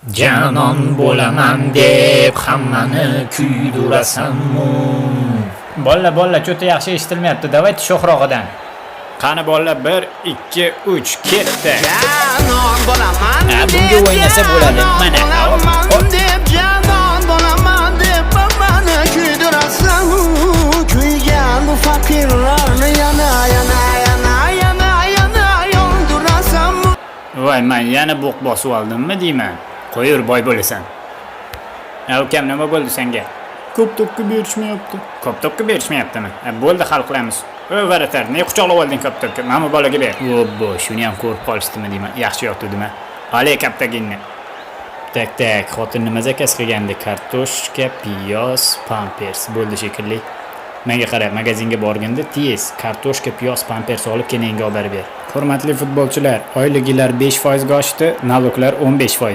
Janon bo'laman deb hammani kuydurasan-mu. Bolla, bolla, чё-то yaxshi eshitilmayapti. Давайте sho'xrog'idan. Qani, bolla, 1, 2, 3, ketdi. Janon bo'laman Ha, bunga deb, o'ynasa bo'ladi. janon Mana, hop, bo'laman hop. deb, janon bo'laman deb hammani kuydirasan, kuygan bu faqirlarni yana, yana, yana, yana, yana yondirasan. Voy, man yana bo'q bosib oldimmi deyman. Qo'yur, boy bo'lasan. A, ukam, nima bo'ldi senga? Ko'p to'pga berishmayapti. Ko'p to'pga berishmayaptimi? A, bo'ldi, hal qilamiz. O, вратарь, ne quchoqlab olding koptokka? Mana bu bolaga ber. Obbo, shuni ham ko'rib qolishdimi deyman. Yaxshi yotuvdimi? Olay kaptaginni. Так, так, xotin nima заказ qilgandi? Kartoshka, piyoz, pampers. Bo'ldi shekilli. Menga qara, magazinga borganda tez kartoshka, piyoz, pampers olib keyin menga olib borib ber. Hurmatli futbolchilar, oyligilar 5% ga oshdi, налог lar 15%.